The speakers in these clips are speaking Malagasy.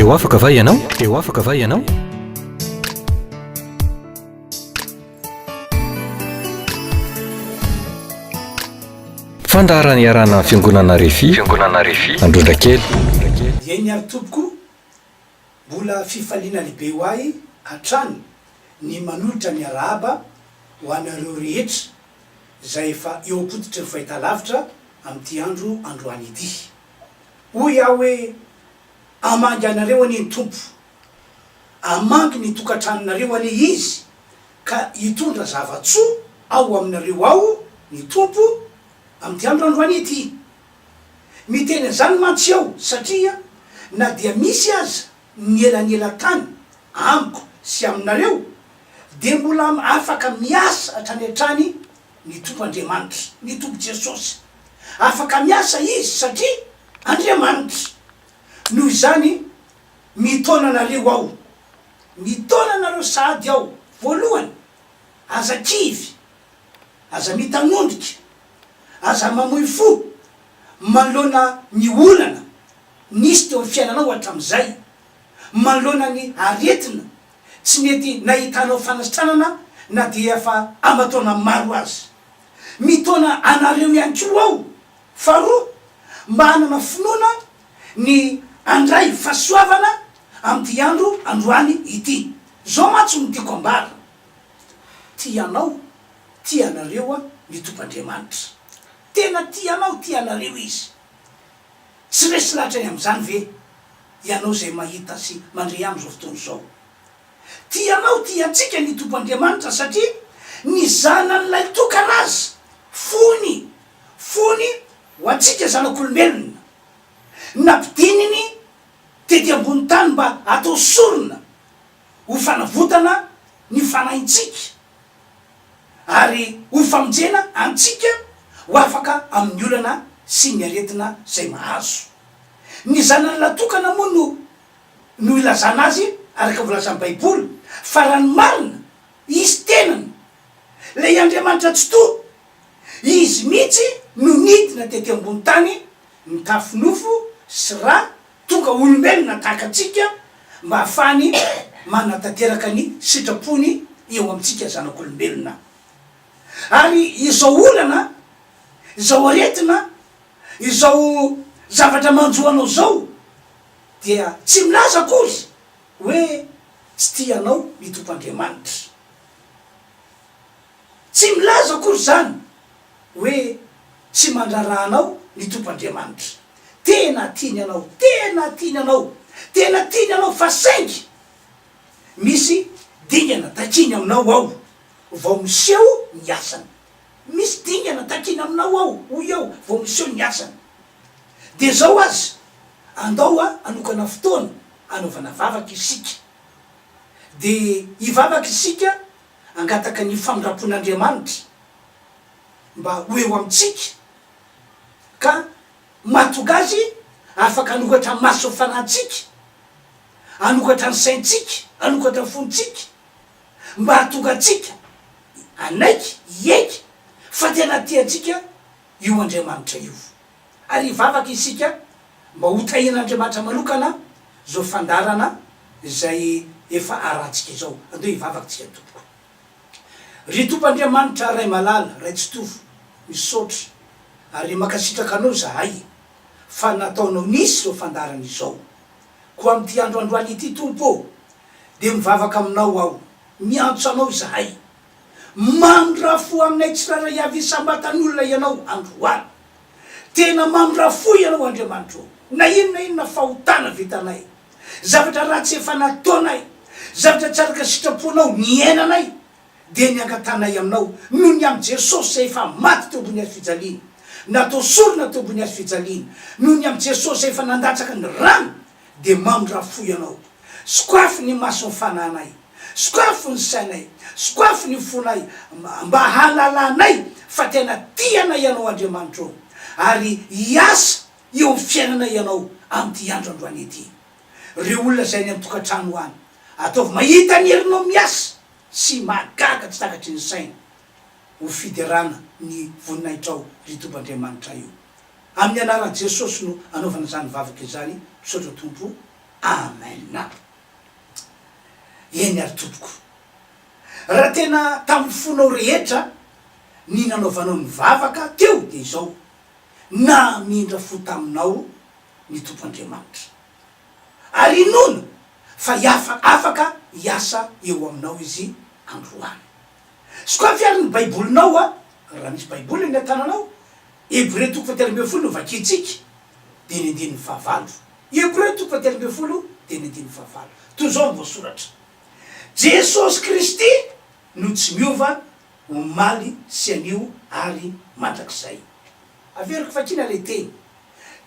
Te ho afaka va ianao? Te ho afaka va ianao? Fandaharana iarahana amin'ny Fiangonana Refi, Fiangonana Refi, Androndrakely. Eny ary tompoko, mbola fifaliana lehibe ho ahy hatrany ny manolotra ny arahaba ho anareo rehetra izay efa eo am-pototry ny fahitalavitra amin'ity andro androany ity. Hoy aho hoe, Hamangy anareo anie ny Tompo. Hamangy ny tokantranonareo anie Izy, ka hitondra zava-tsoa ao aminareo ao ny Tompo amin'ity andro androany ity. Miteny an'izany mantsy aho satria na dia misy aza ny elanelan-tany amiko sy aminareo, dia mbola afaka miasa hatrany hatrany ny Tompo Andriamanitra, ny Tompo Jesosy. Afaka miasa Izy satria Andriamanitra. Noho izany, mitaona anareo aho. Mitaona anareo sahady aho. Voalohany, aza kivy, aza mitanondrika, aza mamoy fo manoloana ny olana nisy teo amin'ny fiainanao hatramin'izay, manoloana ny aretina tsy nety nahitanao fanasitranana na dia efa aman-taona maro aza. Mitaona anareo ihany koa aho, faharoa, mba hanana finoana ny handray fahasoavana amin'ity andro androany ity. Izao mantsy no tiako ambara, tia anao, tia anareo ny Tompo Andriamanitra. Tena tia anao, tia anareo Izy. Tsy resy lahatra ny amin'izany ve ianao izay mahita sy mandre amin'izao fotoana izao? Tia anao, tia antsika ny Tompo Andriamanitra satria ny Zanany lahitokana aza fony, fony ho antsika zanak'olombelona, nampidininy tety ambony tany mba hatao sorona ho fanavotana ny fanahintsika. ary ho famonjena antsika ho afaka amin'ny olana sy ny aretina izay mahazo. Ny zanany latokana moa no no ilazana azy araka ny voalazan'ny Baiboly fa raha ny marina izy tenany, ilay Andriamanitra Tsitoha, izy mihitsy no nidina tety ambony tany nitafy nofo sy ra Tonga olombelona tahaka antsika mba hahafahany manatanteraka ny sitrapony eo amintsika zanak'olombelona. Ary izao olana, izao aretina, izao zavatra manjo anao izao dia tsy milaza akory hoe tsy tia anao ny Tompo Andriamanitra. Tsy milaza akory izany hoe tsy mandrara anao ny Tompo Andriamanitra. Tena tiany anao, tena tiany anao, tena tiany anao fa saingy misy dingana takiany aminao ao vao miseho ny asany. Misy dingana takiany aminao ao hoy aho vao miseho ny asany. Dia zao aza, andao hanokana fotoana hanaovana vavaka isika. Dia hivavaka isika hangataka ny famindrampon'Andriamanitra. mba ho eo amintsika ka mahatonga azy afaka hanokatra ny mason'ny fanahintsika, hanokatra ny saintsika, hanokatra ny fontsika, mba hahatonga antsika hanaiky, hiaiky fa tena tia antsika io Andriamanitra io. Ary hivavaka isika mba ho tahian'Andriamanitra manokana izao fandaharana izay efa arahantsika izao. Andeha hivavaka isika tompoko. Ry Tompo Andriamanitra Ray malala, Ray Tsitoha, misaotra ary mankasitraka Anao izahay fa nataonao nisy izao fandaharana izao. Koa amin'ity andro androany ity Tompo ô, dia mivavaka Aminao aho, miantso Anao izahay. Mamindrà fo aminay tsirairay avy isam-batan'olona Ianao androany. Tena mamindrà fo Ianao Andriamanitra ô, na inona inona fahotana vitanay. Zavatra ratsy efa nataonay, zavatra tsy araka sitraponao niainanay, dia ny angatanay aminao, noho ny amin'i Jesosy izay efa maty teo ambony hazo fijaliana, natao sorona teo ambony hazo fijaliana, noho ny amin'i Jesosy izay efa nandatsaka ny rany, dia mamindrà fo Ianao. Sokafy ny mason'ny fanahinay, sokafy ny sainay, sokafy ny fonay, mba hahalalanay fa tena tia anay Ianao Andriamanitra ô, ary hiasa eo amin'ny fiainana ianao amin'ity andro androany ity. Ireo olona izay any an-tokantrano any, ataovy mahita ny herinao miasa sy mahagaga tsy takatry ny saina, ho fiderana ny voninahitrao ry Tompo Andriamanitray o. Amin'ny anaran'i Jesosy no anaovana izany vavaka izany, misaotra Tompo. Amen. Eny ary tompoko. Raha tena tamin'ny fonao rehetra ny nanaovanao ny vavaka teo dia izao, namindra fo taminao ny Tompo Andriamanitra. Ary inoana fa hiafa afaka hiasa eo aminao Izy androany. Sokafy ary ny Baibolinao a, raha misy Baiboly eny an-tananao, Hebreo toko fahatelo ambinifolo no vakintsika, dia ny andininy fahavalo. Hebreo toko fahatelo ambinifolo, dia ny andininy fahavalo. Toy izao no voasoratra, Jesosy Kristy no tsy miova omaly sy anio ary mandrakizay. Averiko vakiana ilay teny.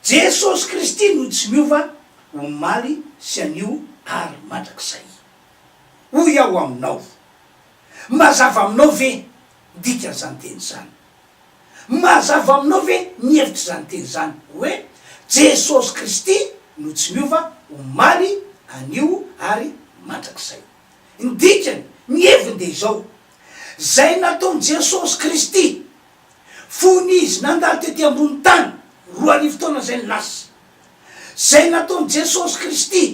Jesosy Kristy no tsy miova omaly sy anio ary mandrakizay. Hoy aho aminao, mazava aminao ve ny dikan'izany teny izany? Mazava aminao ve ny hevitr'izany teny izany hoe Jesosy Kristy no tsy miova omaly, anio ary mandrakizay? Ny dikany, ny heviny dia izao, Izay nataon'i Jesosy Kristy fony Izy nandalo tety ambony tany 2000 taona izay ny lasa, izay nataon'i Jesosy Kristy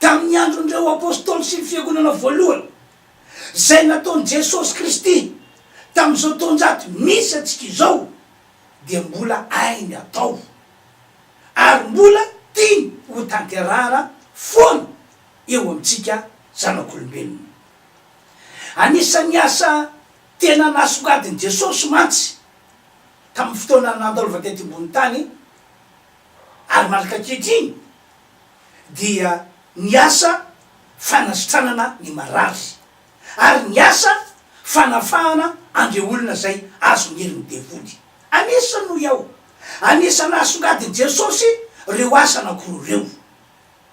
tamin'ny andron'ireo Apostoly sy ny Fiangonana voalohany, izay nataon'i Jesosy Kristy tamin'izao taonjato misy antsika izao dia mbola hainy atao ary mbola tiany hotanterahana foana eo amintsika zanak'olombelona. Anisan'ny asa tena nasongadin'i Jesosy mantsy tamin'ny fotoana nandalovany tety ambony tany ary mandraka ankehitriny dia ny asa fanasitranana ny marary ary ny asa fanafahana an'ireo olona izay azon'ny herin'ny devoly. Anisan'ny hoy aho, anisan'ny nahasongadin'i Jesosy ireo asa anankiroa ireo.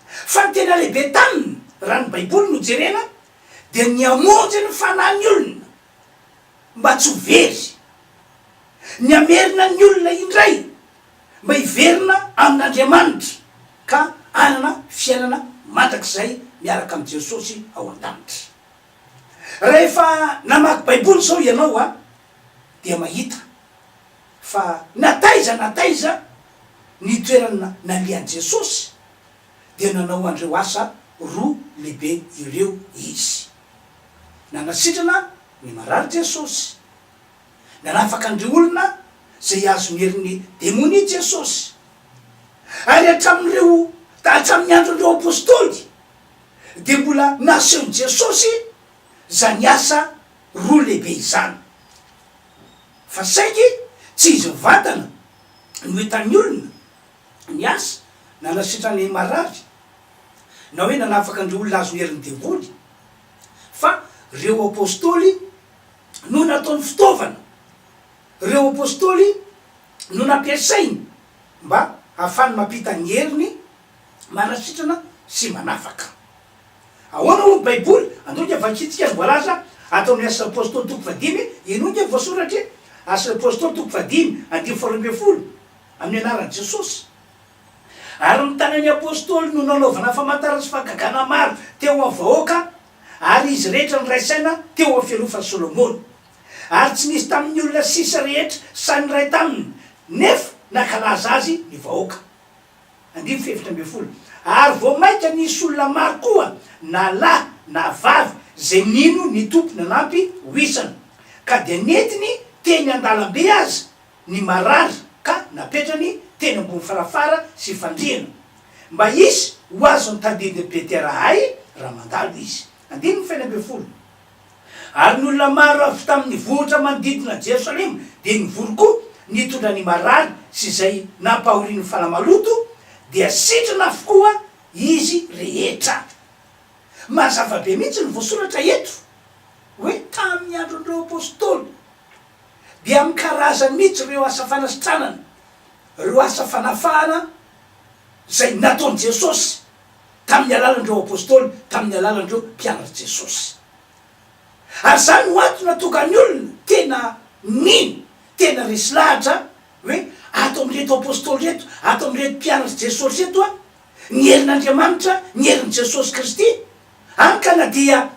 Fa ny tena lehibe taminy, raha ny Baiboly no jerena, dia ny hamonjy ny fanahin'ny olona mba tsy ho very, ny hamerina ny olona indray mba hiverina amin'Andriamanitra ka hanana fiainana mandrakizay miaraka amin'i Jesosy ao an-danitra. Rehefa namaky Baiboly izao ianao dia mahita fa na taiza na taiza ny toerana nalehan'i Jesosy dia nanao an'ireo asa roa lehibe ireo Izy. Nanasitrana ny marary Jesosy. Nanafaka an'ireo olona izay azon'ny herin'ny demonia Jesosy. Ary hatramin'ireo hatramin'ny andron'ireo apostoly dia mbola nasehon'i Jesosy izany asa roa lehibe izany. Fa saingy tsy izy mivantana no hitan'ny olona ny asa nanasitrana ny marary na hoe nanafaka an'ireo olona azon'ny herin'ny devoly fa ireo apostoly no nataony fitaovana, ireo apostoly no nampiasainy mba hahafahany mampita ny heriny manasitrana sy manafaka. Ahoana hoy ny Baiboly? Andao ange vakintsika ny voalaza ato amin'ny Asan'ny Apostoly toko fahadimy, henoy ange ny voasoratra e! Asan'ny Apostoly toko fahadimy, andininy faharoa ambinifolo, amin'ny anaran'i Jesosy. Ary ny tanan'ny Apostoly no nanaovana famantarana sy fahagagana maro teo amin'ny vahoaka, ary izy rehetra niray saina teo amin'ny fialofan'i Solomona. Ary tsy nisy tamin'ny olona sisa rehetra sahy niray taminy, nefa nankalaza azy ny vahoaka. Andininy faha-14. Ary vao mainka nisy olona maro koa, na lahy na vavy, izay nino ny Tompo nanampy ho isany, ka dia nentiny teny an-dalambe aza ny marary ka napetrany teny ambony farafara sy fandriana, mba hisy ho azon'ny tandindon'i Petera ahy raha mandalo izy. Andininy faha-16. Ary ny olona maro avy tamin'ny vohitra manodidina an'i Jerosalema dia nivory koa nitondra ny marary sy izay nampahorian'ny fanahy maloto, dia sitrana avokoa izy rehetra. Mazava be mihitsy ny voasoratra eto hoe tamin'ny andron'ireo apostoly dia amin'ny karazany mihitsy ireo asa fanasitranana, ireo asa fanafahana izay nataon'i Jesosy tamin'ny alalan'ireo apostoly, tamin'ny alalan'ireo mpianatr'i Jesosy. Ary izany no antony nahatonga ny olona tena nino, tena resy lahatra hoe ato amin'ireto apostoly ireto, ato amin'ireto mpianatr'i Jesosy ireto ny herin'Andriamanitra, ny herin'i Jesosy Kristy, hany ka na dia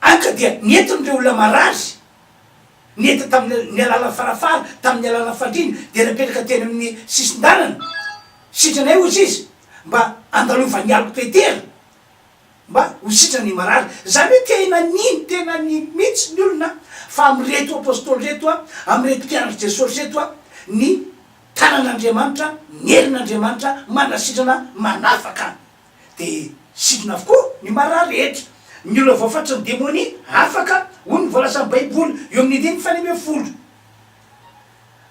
Any ka dia nentin'ireo olona marary, nentina tamin'ny alalan'ny farafara, tamin'ny alalan'ny fandriana, dia napetraka teny amin'ny sisin-dalana. Sitranay hozy izy mba andalovan'ny aloko Petera mba ho sitrana ny marary. Izany hoe tena nino, tena nino mihitsy ny olona fa amin'ireto Apostoly ireto, amin'ireto mpianatr'i Jesosy ireto ny tanan'Andriamanitra, ny herin'Andriamanitra manasitrana, manafaka. Dia sitrana avokoa ny marary rehetra. Ny olona voafatotry ny demonia afaka, hoy ny voalazan'ny Baiboly eo amin'ny andininy faha-16.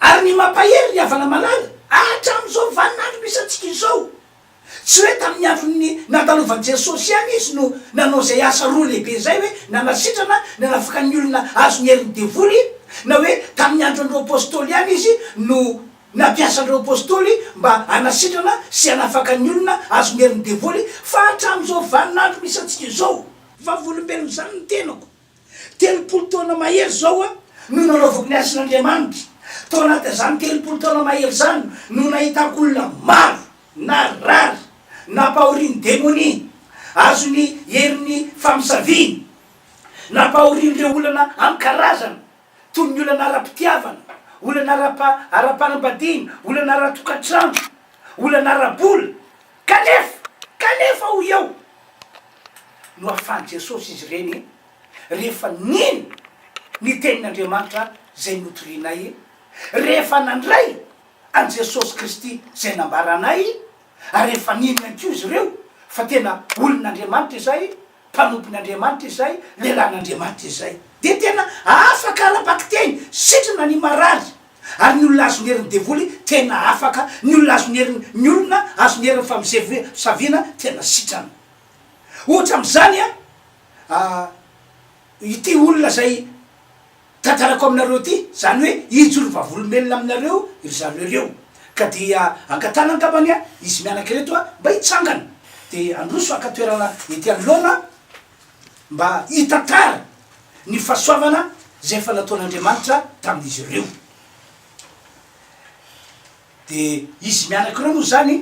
Ary ny mampahery ry havana malala, hatramin'izao vaninandro misy antsika izao, tsy hoe tamin'ny andron'ny nandalovan'i Jesosy ihany Izy no nanao izay asa roa lehibe izay hoe nanasitrana, nanafaka ny olona azon'ny herin'ny devoly, na hoe tamin'ny andron'ireo apostoly ihany Izy no nampiasa an'ireo apostoly mba hanasitrana sy hanafaka ny olona azon'ny herin'ny devoly, fa hatramin'izao vaninandro misy antsika izao. Vavolombelon'izany ny tenako. 30 taona mahery izao aho no nanaovako ny asan'Andriamanitra. Tao anatin'izany 30 taona mahery izany no nahitako olona maro narary, nampahorian'ny demonia, azon'ny herin'ny famosaviana, nampahorian'ireo olana amin-karazana, toy ny olana ara-pitiavana, olana ara-panambadiana, olana ara-tokantrano, olana ara-bola. Kanefa, kanefa hoy aho, nohafahan'i Jesosy izy ireny rehefa nino ny Tenin'Andriamanitra izay notorianay, rehefa nandray an'i Jesosy Kristy izay nambaranay, ary rehefa nino ihany koa izy ireo fa tena olon'Andriamanitra izahay, mpanompon'Andriamanitra izahay, lehilahin'Andriamanitra izahay. Dia tena afaka ara-bakiteny, sitrana ny marary, ary ny olona azon'ny herin'ny devoly tena afaka, ny olona azon'ny herin'ny, ny olona azon'ny herin'ny famoseviana tena sitrana. Ohatra amin'izany an, ity olona izay tantarako aminareo ity, izany hoe hijoro vavolombelona aminareo ry zareo ireo. Ka dia angatahana angambany an, izy mianaka ireto an, mba hitsangana. Dia handroso haka toerana ety anoloana mba hitantara ny fahasoavana izay efa nataon'Andriamanitra tamin'izy ireo. Dia izy mianaka ireo moa izany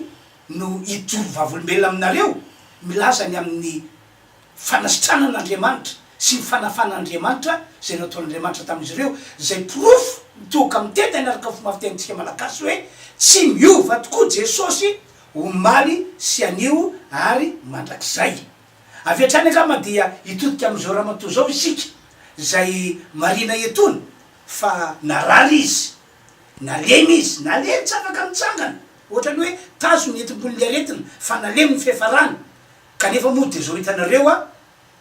no hijoro vavolombelona aminareo milaza ny amin'ny fanasitranan'Andriamanitra sy ny fanafan'Andriamanitra izay nataon'Andriamanitra tamin'izy ireo, izay porofo mitohoka amin'ny tendany araka ny fomba fitenintsika malagasy hoe tsy miova tokoa Jesosy omaly sy anio ary mandrakizay. Avy hatrany angamba dia hitodika amin'izao ramatoa izao isika izay marihina etoana fa narary izy, nalemy izy, nalemy tsy afaka nitsangana, ohatran'ny hoe tazo ny entim-pon'ny aretina fa nalemy ny fiafarany, kanefa moa dia izao hitanareo a,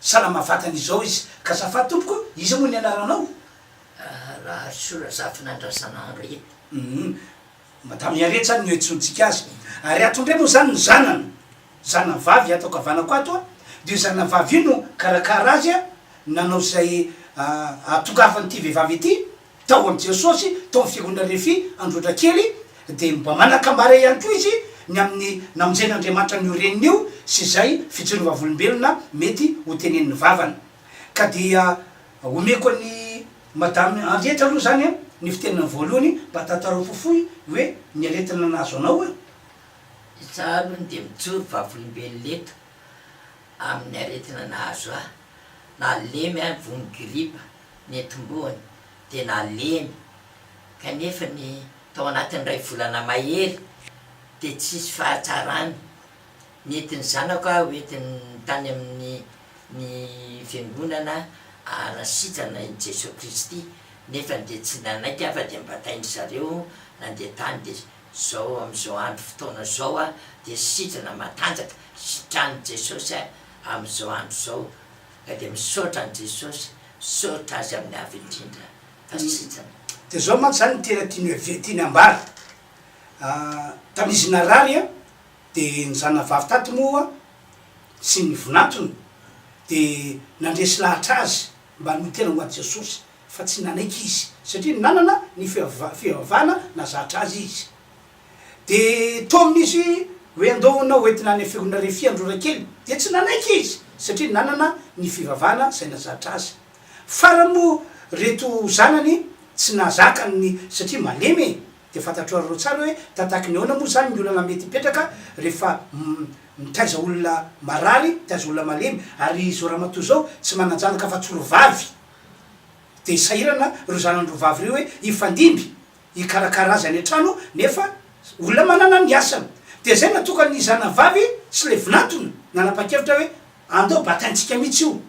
salama vatana izao izy. Ka azafady tompoko, iza moa ny anaranao? Raharisoa Razafinandrasana Henriette. Humm, Madame Henriette zany no iantsoantsika azy. Ary ato indray moa izany ny zanany. Zanany vavy ato ankavanako ato a, dia io zanany vavy io no karakara azy a, nanao izay ahatongavan'ity vehivavy ity tao amin'i Jesosy, tao amin'ny fiangonana Refi Androndrakely, dia mba manan-kambara ihany koa izy ny amin'ny namonjen'Andriamanitra an'io reniny io sy izay fijoroany vavolombelona mety ho tenenin'ny vavany. Ka dia omeko an'i Madame Henriette aloha izany ny fitenenana voalohany mba tantarao fohifohy hoe ny aretina nahazo anao e. Izaho aloha dia mijoro vavolombelona eto amin'ny aretina nahazo ahy. Nalemy aho voan'ny gripa nentim-bohony dia nalemy kanefa ny tao anatin'ny iray volana mahery dia tsisy fahatsarany. Nentin'ny zanako aho hoentiny tany amin'ny ny fiangonana hanasitrana i Jesoa Kristy nefa dia tsy nanaiky aho fa dia nibatain-dry zareo nandeha tany dia Zao amin'izao andro fotoana zao aho dia sitrana matanjaka, sitranin'i Jesosy aho amin'izao andro izao ka dia misaotra an'i Jesosy, misaotra Azy amin'ny avo indrindra fa sitrana. Dia zao mantsy zany ny tena tiany tiany ambara, tamin'izy narary an, dia ny zanany vavy tato moa sy ny vinantony dia nandresy lahatra azy mba hanolo tena ho an'i Jesosy, fa tsy nanaiky izy satria nanana ny fivavahana nazatra azy izy. Dia taomina izy hoe andao hono ho entina any fiangonana Refi Androrakely, dia tsy nanaiky izy satria nanana ny fivavahana izay nazatra azy. Farany moa reto zanany tsy nahazaka ny satria malemy e! Dia fantatrareo tsara hoe tataky ny ahoana moa izany ny olana mety hipetraka rehefa mitaiza olona marary, mitaiza olona malemy, ary izao ramatoa izao tsy manan-janaka afa-tsy roa vavy. Dia sahirana ireo zanany roa vavy ireo hoe hifandimby hikarakara azy any an-trano nefa olona manana ny asany. Dia zay natokan'ny zanavavy sy le vinantony nanapa-kevitra hoe andao bataintsika mihitsy io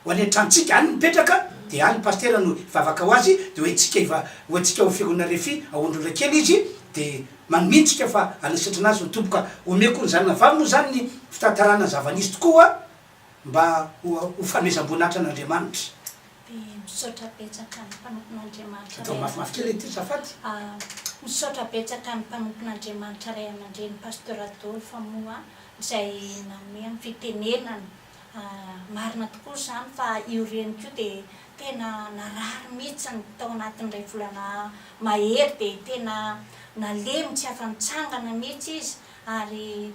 ho any an-tranontsika, any mipetraka dia any pasitera no hivavaka ho azy dia ho entintsika hiva ho entintsika ho fiangonana refi ao Androndrakely izy dia manomintsika fa hanasitrana azy ny Tompo ka omeko ny zanavavy moa zany ny fitantarana ny zava-nisy tokoa mba ho ho fanomezam-boninahitra an'Andriamanitra. Dia misaotra betsaka ny mpanompon'Andriamanitra Atao ray mafimafy kely ity azafady. Misaotra betsaka ny mpanompon'Andriamanitra ray aman-dreny Pasteur Adolphe moa izay nanome ny fitenenana. Marina tokoa izany fa io reniko io dia tena narary mihitsy tao anatin'ny iray volana mahery dia tena nalemy tsy afa-nitsangana mihitsy izy ary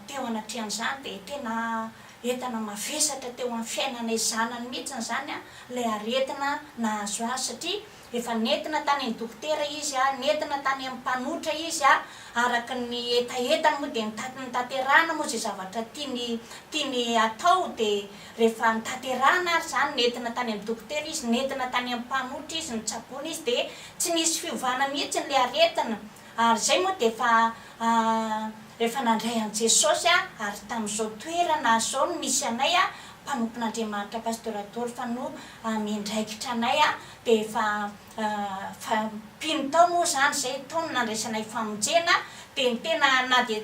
Teo anatrehan'izany dia tena entana mavesatra teo amin'ny fiainanay zanany mihitsy izany ilay aretina nahazo azy satria efa nentina tany amin'ny dokotera izy, nentina tany amin'ny mpanotra izy, araka ny hetahetany moa dia notanterahina moa izay zavatra tiany tiany atao dia rehefa notanterahina ary izany nentina tany amin'ny dokotera izy, nentina tany amin'ny mpanotra izy, notsaboina izy dia tsy nisy fiovana mihitsy ilay aretina. Ary izay moa dia efa rehefa nandray an'i Jesosy ary tamin'izao toerana izao no misy anay, mpanompon'Andriamanitra Pasteur Adolphe no miandraikitra anay, dia efa fa mpino tao moa izany izay, tao no nandraisanay famonjena, dia ny tena na dia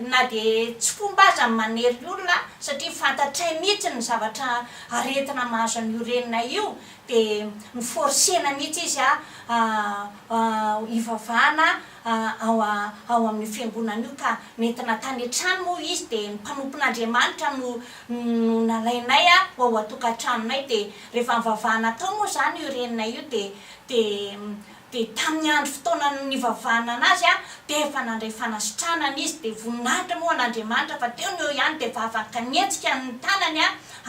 na dia tsy fomba aza ny manery olona satria fantatray mihitsy ny zavatra aretina mahazo an'io reninay io, dia mi-forcer-na mihitsy izy hivavahana ao ao amin'io fiangonana io ka nentina tany an-trano moa izy dia ny mpanompon'Andriamanitra no no nalainay ho ao an-tokantranonay dia rehefa nivavahana tao moa izany io reninay io dia dia dia tamin'ny andro fotoana nivavahana anazy dia efa nandray fanasitranana izy dia voninahitra moa an'Andriamanitra fa teo no eo ihany dia efa afaka nihetsika ny tanany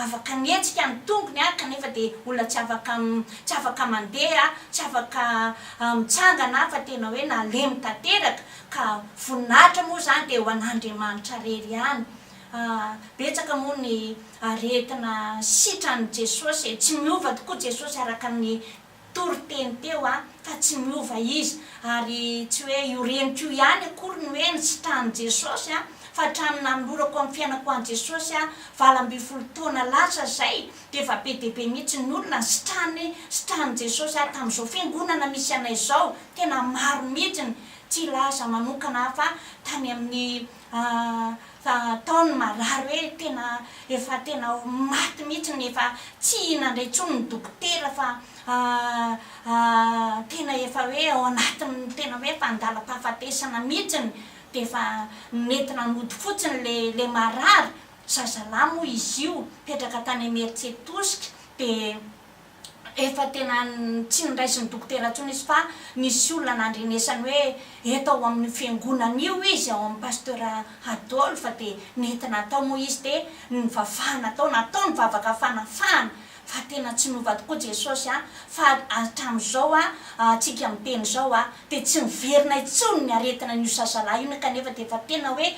afaka nihetsika ny tongony kanefa dia olona tsy afaka tsy afaka mandeha tsy afaka mitsangana fa tena hoe nalemy tanteraka ka voninahitra moa izany dia ho an'Andriamanitra rery ihany betsaka moa ny aretina sitran'i Jesosy e, tsy miova tokoa Jesosy araka ny toriteny teo a, fa tsy miova izy, ary tsy hoe io reniko io ihany akory no hoe nisitrahan'i Jesosy a, fa hatramin'ny nanolorako amin'ny fiainako an'i Jesosy a, 18 taona lasa izay, dia efa be dia be mihitsy ny olona nisitrahany, sitrahan'i Jesosy a, tamin'izao fiangonana misy anay izao, tena maro mihitsy, tsy hilaza manokana aho fa tany amin'ny Fa tao ny marary hoe tena efa tena maty mihitsy ny efa tsy nandray intsony ny dokotera fa tena efa hoe ao anatin'ny tena hoe efa andalam-pahafatesana mihitsiny dia efa nentina nody fotsiny le le marary, zazalahy moa izy io, mipetraka tany Imerintsiatosika dia Efa tena tsy noraisin'ny dokotera intsony izy fa nisy olona nandrenesany hoe eto ao amin'io fiangonana io izy, ao amin'ny Pasteur Adolphe dia nentina tao moa izy dia nivavahana tao, natao ny vavaka fanafahana fa tena tsy niova tokoa Jesosy a, fa hatramin'izao a, tsika miteny izao a, dia tsy niverina intsony ny aretina an'io zazalahy io kanefa dia efa tena hoe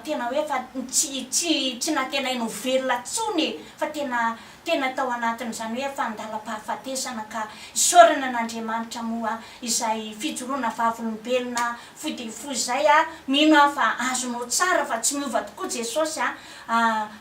tena hoe efa tsy tsy tsy nantenaina ho velona intsony e, fa tena Tena tao anatin'izany hoe efa an-dalam-pahafatesana ka isaorana an'Andriamanitra moa izay fijoroana vavolombelona fohy dia fohy izay a, mino aho fa azonao tsara fa tsy miova tokoa Jesosy a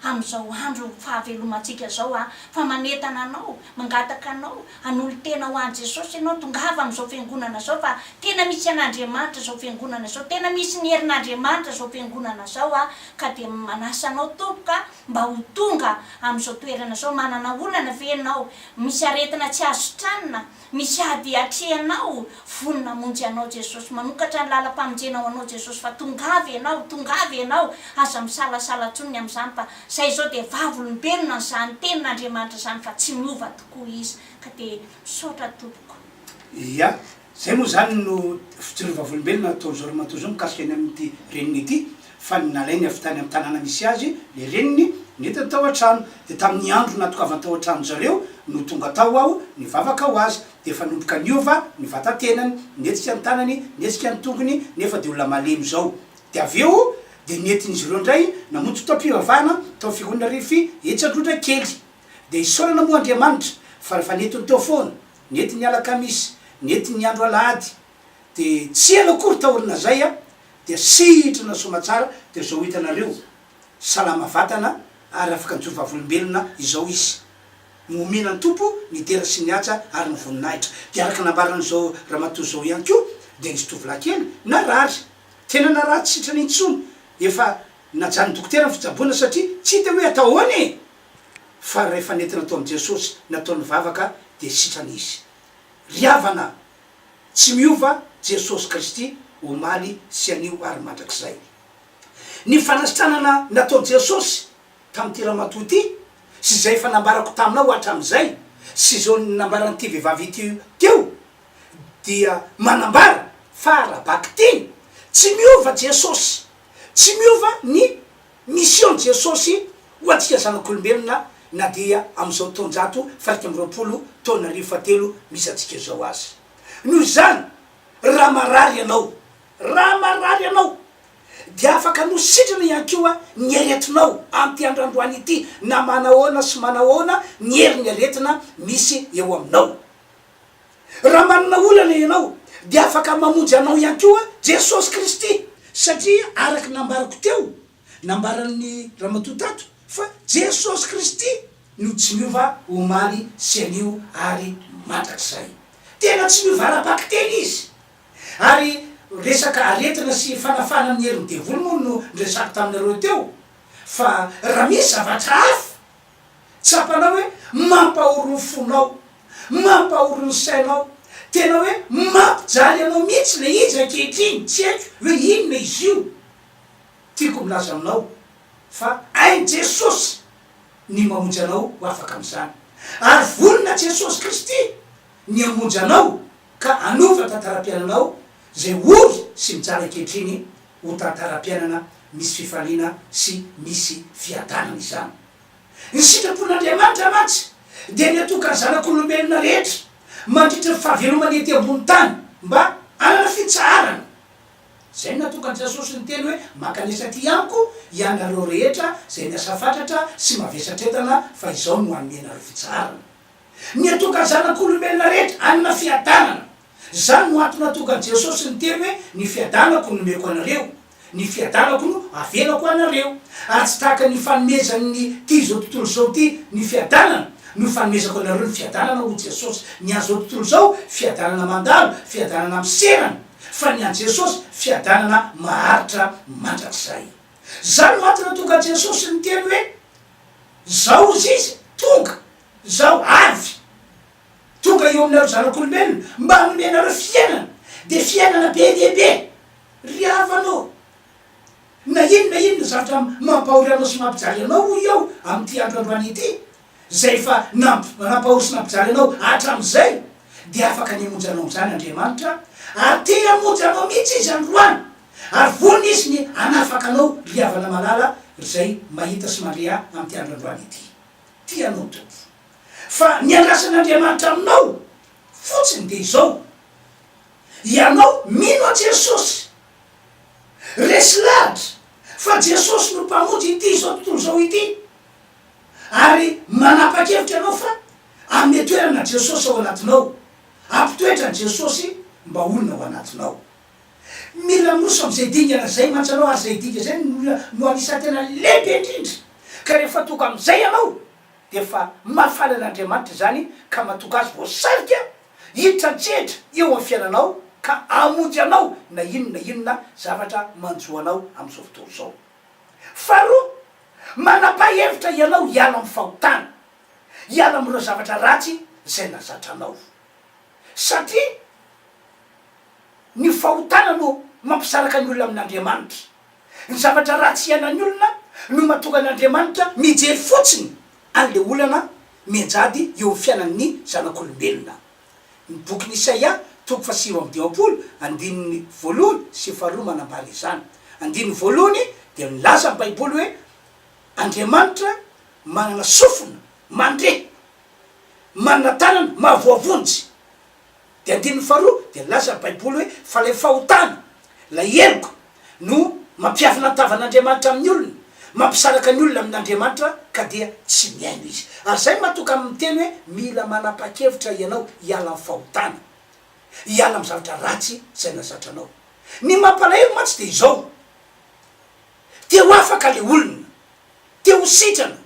amin'izao andro fahavelomantsika izao a, fa manentana anao, mangataka anao hanolo-tena ho an'i Jesosy ianao, tongava amin'izao fiangonana izao fa tena misy an'Andriamanitra izao fiangonana izao, tena misy ny herin'Andriamanitra izao fiangonana izao a, ka dia manasa anao Tompo ka mba ho tonga amin'izao toerana izao, manana olana ve ianao? Misy aretina tsy azo sitranina? Misy ady atrehanao? Vonona hamonjy anao Jesosy, manokatra ny lalam-pamonjena ho anao Jesosy fa tongava ianao, tongava ianao, aza misalasala intsony ny amin'izany fa izay izao dia vavolombelona an'izany tenin'Andriamanitra izany fa tsy miova tokoa Izy ka dia misaotra tompoko. Ia, Izay moa izany no fijoroan'ny vavolombelona nataon'izao ramatoa izao mikasika ny amin'ity reniny ity, fa ny nalainy avy tany amin'ny tanàna misy azy ilay reniny, nentiny tao an-trano, dia tamin'ny andro nahatongavany tao an-tranon-jareo no tonga tao aho nivavaka ho azy, dia efa nomboka niova ny vatan-tenany, nihetsika ny tanany, nihetsika ny tongony, nefa dia olona malemy izao. Dia avy eo dia nentin'izy ireo indray namonjy fotoam-pivavahana tao amin'ny fiangonana Refi etsy Androndrakely. Dia isaorana moa Andriamanitra fa rehefa nentiny teo foana, Nety ny alakamisy, nety ny andro alahady, dia tsy ela akory taorian'izay. Dia sitrana soamatsara dia izao hitanareo, salama vatana ary afaka nijoro vavolombelona izao izy. Nomena ny Tompo ny dera sy ny haja ary ny voninahitra. Dia araka nambaran'izao ramatoa izao ihany koa dia nisy tovolahy kely narary, tena narary tsy sitrana intsony, efa najanon'ny dokotera ny fitsaboana satria tsy hita hoe atao ahoana e! Fa rehefa nentina tao amin'i Jesosy nataony vavaka dia sitrana izy. Ry havana, tsy miova Jesosy Kristy omaly sy anio ary mandrakizay. Ny fanasitranana nataon'i Jesosy tamin'ity ramatoa ity sy izay efa nambarako taminao hatramin'izay sy izao nambaran'ity vehivavy ity teo dia manambara fa ara-bakiteny tsy miova Jesosy, tsy miova ny mission Jesosy ho antsika zanak'olombelona na dia amin'izao taonjato faha-21 taona arivo fahatelo misy antsika izao aza. Noho izany raha marary ianao, raha marary ianao dia afaka no sitrana ihany koa ny aretinao amin'ity andro androany ity na manahoana sy manahoana ny herin'ny aretina misy eo aminao. Raha manana olana ianao dia afaka mamonjy anao ihany koa Jesosy Kristy. Satria araka ny nambarako teo, nambaran'ny ramatoa tato fa Jesosy Kristy no tsy miova omaly sy anio ary mandrakizay. Tena tsy miova ara-bakiteny Izy. Ary resaka aretina sy fanafahana ny herin'ny devoly moa no niresahako taminareo teo, fa raha misy zavatra hafa tsapanao hoe mampahory ny fonao, mampahory ny sainao, tena hoe mampijaly anao mihitsy ilay izy ankehitriny, tsy haiko hoe inona izy io, tiako milaza aminao fa hain'i Jesosy ny mamonjy anao ho afaka amin'izany. Ary vonona Jesosy Kristy ny hamonjy anao ka hanova tantaram-piainanao izay ory sy mijaly ankehitriny ho tantaram-piainana misy fifaliana sy misy fiadanana izany. Ny sitrapon'Andriamanitra mantsy dia ny hatoka ny zanak'olombelona rehetra mandritra ny fahavelomany ety ambony tany mba hanana fitsaharana. Izay no natokan'i Jesosy niteny hoe, Mankanesa aty amiko ianareo rehetra izay miasa fatratra sy mavesatra entana fa izao no hanome anareo fitsaharana. Ny hatokan'ny zanak'olombelona rehetra hanana fiadanana. Izany no antony natokan'i Jesosy niteny hoe, Ny fiadanako no nomeko anareo, ny fiadanako no avelako anareo. Ary tsy tahaka ny fanomezan'ny ity izao tontolo izao ity ny fiadanana no fanomezako anareo ny fiadanana, hoy Jesosy. Ny an'izao tontolo izao, fiadanana mandalo, fiadanana miserana, fa ny an'i Jesosy, fiadanana maharitra mandrakizay. Izany no antony natokan'i Jesosy niteny hoe, Izao hozy Izy, tonga. Izaho avy tonga eo aminareo zanak'olombelona mba hanome anareo fiainana, dia fiainana be dia be. Ry havana ô, na inona na inona zavatra mampahory anao sy mampijaly anao, hoy aho amin'ity andro androany ity, izay efa nampahory sy nampijaly anao hatramin'izay, dia afaka ny hamonjy anao amin'izany Andriamanitra, ary te hamonjy anao mihitsy Izy androany, ary vonona Izy ny hanafaka anao, ry havana malala, ry izay mahita sy mandre ahy amin'ity andro androany ity. Tia anao Tompo. Fa ny andrasan'Andriamanitra aminao fotsiny dia izao, ianao mino an'i Jesosy, resy lahatra fa Jesosy no Mpamonjy ity izao tontolo izao ity, ary manapa-kevitra ianao fa hanome toerana an'i Jesosy ao anatinao, hampitoetra an'i Jesosy mba honina ao anatinao. Mila miroso amin'izay dingana izay mantsy ianao ary izay dinga izay no no anisan'ny tena lehibe indrindra. Ka rehefa tonga amin'izay ianao dia efa mahafaly an'Andriamanitra izany ka mahatonga Azy voasarika hiditra an-tsehatra eo amin'ny fiainanao ka hamonjy anao na inona na inona zavatra manjo anao amin'izao fotoana izao. Faharoa, manapa-hevitra ianao hiala amin'ny fahotana, hiala amin'ireo zavatra ratsy izay nahazatra anao. Satria. Ny fahotana no mampisaraka ny olona amin'Andriamanitra. Ny zavatra ratsy iainan'ny olona no mahatonga an'Andriamanitra mijery fotsiny an'ilay olana mianjady eo amin'ny fiainan'ny zanak'olombelona. Ny bokin'i Isaia, toko faha-59, andininy voalohany sy faharoa manambara izany. Andininy voalohany dia milaza ny Baiboly hoe Andriamanitra manana sofina mandre, manana tanana mahavoavonjy. Dia andininy faharoa dia milaza ny baiboly hoe fa ilay fahotana, ilay heloka no mampiafina ny tavan'Andriamanitra amin'ny olona, mampisaraka ny olona amin'Andriamanitra ka dia tsy mihaino izy. Ary izay no mahatonga amin'ny miteny hoe mila manapa-kevitra ianao hiala amin'ny fahotana, hiala amin'ny zavatra ratsy izay nahazatra anao. Ny mampalahelo mantsy dia izao, te ho afaka le olona, te ho sitrana,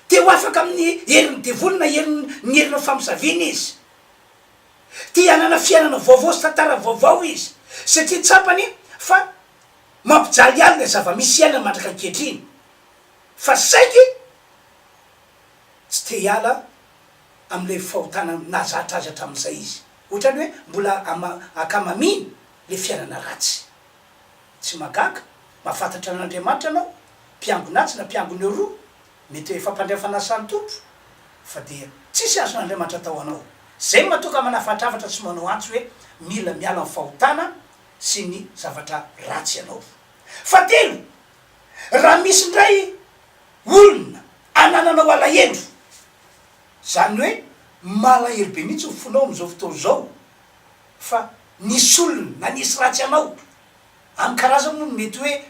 te ho afaka amin'ny herin'ny devoly na herin'ny ny herin'ny famosaviana izy. Te hanana fiainana vaovao sy tantara vaovao izy satria tsapany fa mampijaly azy ilay zava-misy iainany mandraka ankehitriny fa saingy tsy te hiala amin'ilay fahotana nahazatra azy hatramin'izay izy. Ohatran'ny hoe mbola ama ankamamiany ilay fiainana ratsy. Tsy mahagaga, mahafantatra an'Andriamanitra ianao, mpiangona atsy na mpiangona eroa, mety ho efa mpandray fanasan'ny Tompo, fa dia tsisy azon'Andriamanitra atao anao. Izay no mahatonga manafatrafatra sy manao antso hoe mila miala amin'ny fahotana sy ny zavatra ratsy ianao. Fahatelo, raha misy indray olona anananao alahelo, izany hoe malahelo be mihitsy ny fonao amin'izao fotoana izao fa nisy olona na nisy ratsy anao, amin'ny karazany moa no mety hoe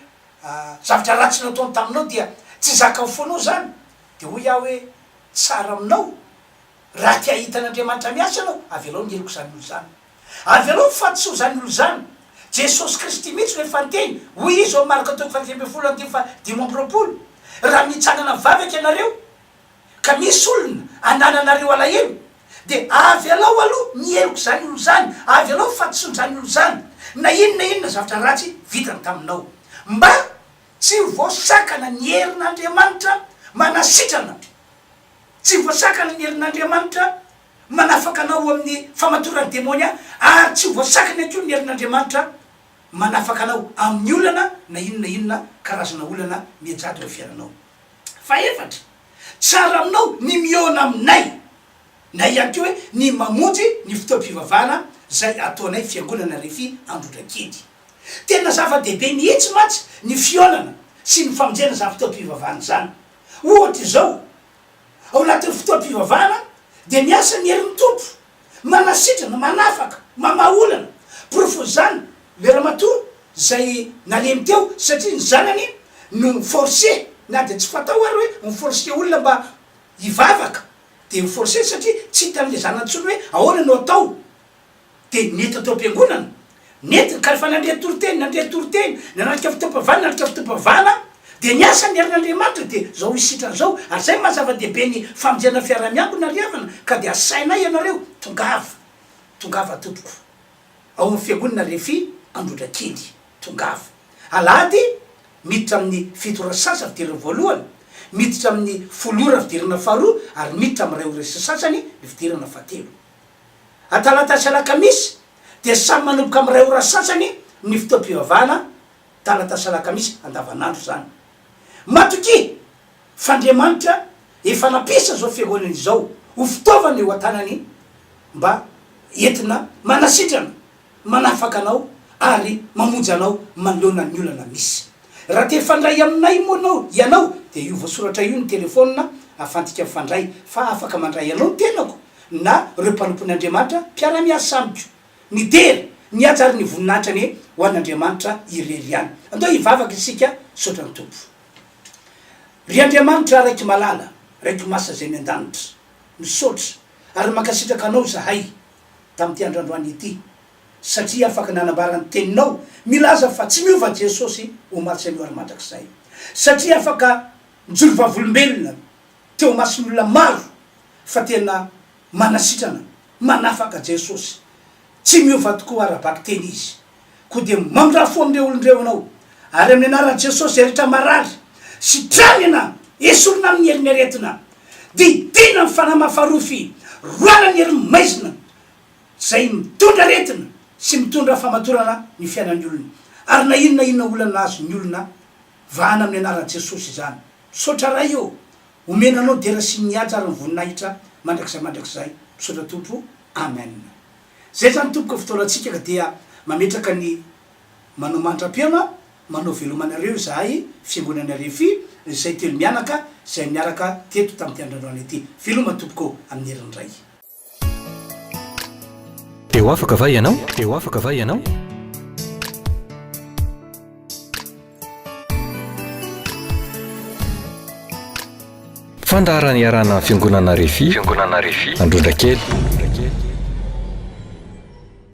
zavatra ratsy nataony taminao dia tsy zakan'ny fonao izany, dia hoy aho hoe tsara aminao raha te hahita an'Andriamanitra miasa ianao, avelao ny heloka izany olona izany. Avelao ny fahadisoa izany olona izany. Jesosy Kristy mihitsy no efa niteny, hoy Izy ao amin'ny Marka toko faha-11 andininy faha-25, Raha mitsangana mivavaka ianareo, ka misy olona anananareo alahelo, dia avelao aloha ny heloka izany olona izany, avelao ny fahadisoana izany olona izany, na inona na inona zavatra ratsy vitany taminao. Mba tsy ho voasakana ny herin'Andriamanitra manasitrana, tsy ho voasakana ny herin'Andriamanitra manafaka anao amin'ny famatoran'ny demonia ary tsy ho voasakana ihany koa ny herin'Andriamanitra manafaka anao amin'ny olana na inona na inona karazana olana mianjady eo amin'ny fiainanao. Fahefatra, tsara aminao ny mihaona aminay na ihany koa hoe ny mamonjy ny fotoam-pivavahana izay ataonay Fiangonana Refi Androndrakely. Tena zava-dehibe mihitsy mantsy ny fihaonana sy ny famonjena izany fotoam-pivavahana izany. Ohatra izao, Ao anatin'ny fotoam-pivavahana dia miasa ny herin'ny Tompo, manasitrana, manafaka, mamaha olana. Porofon'izany ilay ramatoa izay nalemy teo satria ny zanany no mi-forcer, na dia tsy fatao ary hoe mi-forcer olona mba hivavaka dia mi-forcer satria tsy hitan'ilay zanany intsony hoe ahoana no atao. Dia nety tao am-piangonana, nentiny, ka rehefa nandre toriteny, nandre toriteny, nanatrika fotoam-pivavahana, nanatrika fotoam-pivavahana, dia niasa ny herin'Andriamanitra, dia zao izy sitrana zao, ary zay no maha zava-dehibe ny famonjena fiaraha-miangona ry havana, ka dia asainay ianareo, tongava, tongava tompoko, ao amin'ny fiangonana Refi Androdrakely, tongava. Alahady, miditra amin'ny fito ora sy sasany fidirana voalohany, miditra amin'ny folo ora fidirana faharoa, ary miditra amin'ny iray ora sy sasany ny fidirana fahatelo. Talata sy Alakamisy dia samy manomboka amin'ny iray ora sasany ny fotoam-pivavahana Talata sy Alakamisy andavanandro izany. Matokia fa Andriamanitra efa nampiasa izao fiangonana izao ho fitaovana eo an-tanany mba entina manasitrana manafaka anao ary mamonjy anao manoloana ny olana misy. Raha te hifandray aminay moa anao ianao dia io voasoratra io ny telephone ahafantika mifandray fa afaka mandray anao ny tenako na ireo mpanompon' Andriamanitra mpiara-miasa amiko. Ny dera, ny haja ary ny voninahitra anie ho an' Andriamanitra irery ihany. Andao hivavaka isika, misaotra ny Tompo. Ry Andriamanitra Raiko malala, Raiko masina izay any an-danitra, misaotra ary mankasitraka Anao izahay tamin'ity andro androany ity, satria afaka nanambara ny Teninao milaza fa tsy miova Jesosy omaly sy anio ary mandrakizay, satria afaka nijoro vavolombelona teo imason'olona maro fa tena manasitrana, manafaka Jesosy. Tsy miova tokoa ara-bakiteny Izy. Koa dia mandrafo amin'ireo olona ireo Ianao, ary amin'ny anaran'i Jesosy izay rehetra marary, sitranina, esorina amin'ny herin'ny aretina, didiana ny fanahy mafarofy, roahina ny herin'ny maizina izay mitondra aretina sy mitondra famatorana ny fiainan'ny olona. Ary na inona na inona olana azon'ny olona, vahana amin'ny anaran'i Jesosy izany. Misaotra Ray ô! Omena Anao dera sy ny haja ary ny voninahitra mandrakizay mandrakizay. Misaotra Tompo. Amen. Zay zany tompoko fotoanantsika ka dia mametraka ny manao mandra-pihaona, manao veloma anareo izahay fiangonana Refi izay telo mianaka izay niaraka teto tamin'ity andro androany ity. Veloma tompoko amin'ny herin'ny Ray. Te ho afaka va ianao? Te ho afaka va ianao? Fandaharana iarahana amin'ny Fiangonana Refi, Fiangonana Refi, Androndrakely.